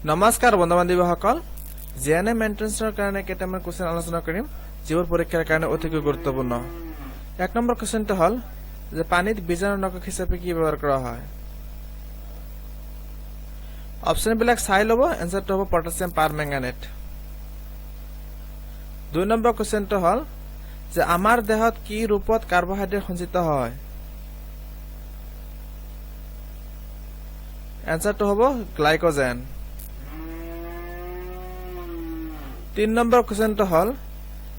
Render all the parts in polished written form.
নমস্কাৰ বন্ধু বান্ধৱীসকল, J N M এণ্ট্ৰেন্সৰ কাৰণে কেইটামান কুৱেশ্যন আলোচনা কৰিম, যিবোৰ পৰীক্ষাৰ কাৰণে অতিকৈ গুৰুত্বপূৰ্ণ। 1 নম্বৰ কুৱেশ্যনটো হ'ল যে পানীত বীজাণুনাশক হিচাপে কি ব্যৱহাৰ কৰা হয়? অপশ্যনবিলাক চাই ল'ব, এনচাৰটো হ'ব পটাছিয়াম পাৰমেংগানেট। 2 নম্বৰ কুৱেশ্যনটো হ'ল যে আমাৰ দেহত কি ৰূপত কাৰ্বহাইড্ৰেট সঞ্চিত হয়? এনচাৰটো হ'ব গ্লাইকোজেন। 3 নম্বৰ কুৱেশ্যনটো হ'ল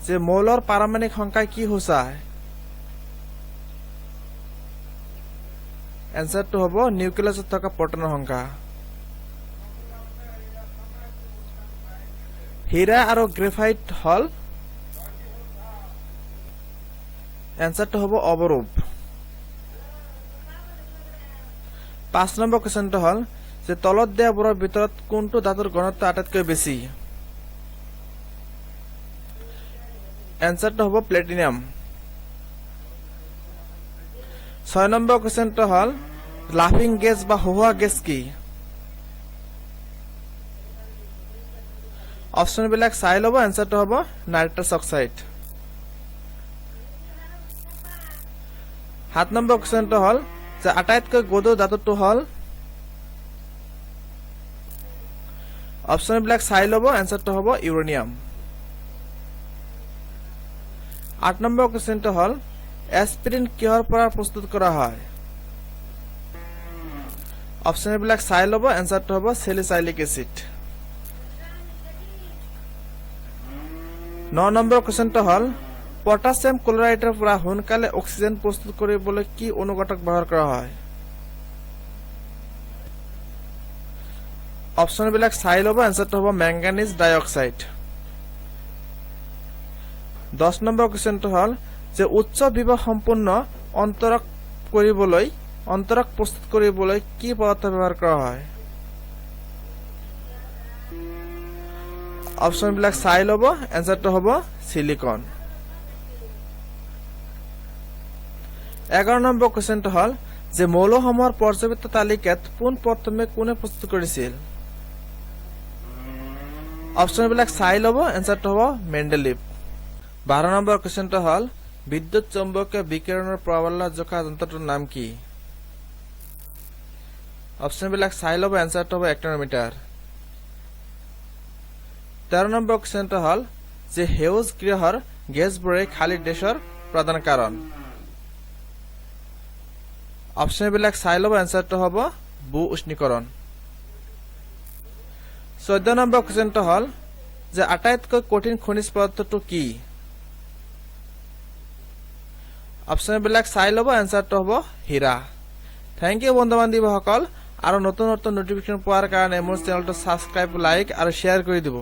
যে মৌলৰ পাৰমাণৱিক সংখ্যা কি সূচায়? এনচাৰটো হ'ব নিউক্লিয়াছত থকা প্ৰটনৰ সংখ্যা। হীৰা আৰু গ্ৰেফাইট হ'ল? এনচাৰটো হ'ব অৱৰূপ। 5 নম্বৰ কুৱেশ্যনটো হ'ল যে তলত দিয়াবোৰৰ ভিতৰত কোনটো ধাতুৰ ঘনত্ব আটাইতকৈ বেছি? এনচাৰটো হ'ব প্লেটিনাম। 6 নম্বৰ কুৱেশ্যনটো হ'ল লাফিং গেছ বা হহুৱা গেছ কি? অপশ্যনবিলাক চাই ল'ব, এনচাৰটো হ'ব নাইট্ৰাছ অক্সাইড। 7 নম্বৰ কুৱেশ্যনটো হ'ল যে আটাইতকৈ গধুৰ ধাতুটো হ'ল? অপশ্যনবিলাক চাই ল'ব, এনচাৰটো হ'ব ইউৰেনিয়াম। 8 নম্বৰ কুৱেশ্যনটো হ'ল এছপিৰিন কিহৰ পৰা প্ৰস্তুত কৰা হয়? অপশ্যনবিলাক চাই ল'ব, এনচাৰটো হ'ব চেলিচাইলিক এচিড। 9 নম্বৰ কুৱেশ্যনটো হ'ল পটাছিয়াম ক্লৰাইডৰ পৰা সোনকালে অক্সিজেন প্ৰস্তুত কৰিবলৈ কি অনুঘটক ব্যৱহাৰ কৰা হয়? অপশ্যনবিলাক চাই ল'ব, এনচাৰটো হ'ব মেংগানিজ ডাইঅক্সাইড। 10 নম্বৰ কুৱেশ্যনটো হ'ল যে উচ্চ বিভৱ সম্পন্ন অন্তৰক প্ৰস্তুত কৰিবলৈ কি পদাৰ্থ ব্যৱহাৰ কৰা হয়? অপশ্যনবিলাক চাই ল'ব, এনচাৰটো হ'ব চিলিকন। 11 নম্বৰ কুৱেশ্যনটো হ'ল যে মৌলসমূহৰ পৰ্যাবৃত্ত তালিকাত পোনপ্ৰথমে কোনে প্ৰস্তুত কৰিছিল? অপশ্যনবিলাক চাই ল'ব, এনচাৰটো হ'ব মেণ্ডেলিভ। 12 নম্বৰ কুৱেশ্যনটো হ'ল বিদ্যুৎ চৌম্বকীয় বিকিৰণৰ প্ৰাবল্য জোখা যন্ত্ৰটোৰ নাম কি? অপশ্যনবিলাক চাই ল'ব, এনচাৰটো হ'ব এক্টনোমিটাৰ। 13 নম্বৰ কুৱেশ্যনটো হ'ল যে সেউজ গৃহৰ গেছবোৰে খালী দেশৰ প্ৰধান কাৰণ। অপশ্যনবিলাক চাই ল'ব, এনচাৰটো হ'ব ভূ উষ্ণীকৰণ। 14 নম্বৰ কুৱেশ্যনটো হ'ল যে আটাইতকৈ কঠিন খনিজ পদাৰ্থটো কি? অপশ্যনবিলাক চাই ল'ব, এনচাৰটো হ'ব হীৰা। Thank U বন্ধু বান্ধৱীসকল, আৰু নতুন নতুন নটিফিকেশ্যন পোৱাৰ কাৰণে মোৰ চেনেলটো ছাবস্ক্ৰাইব, লাইক আৰু শ্বেয়াৰ কৰি দিব।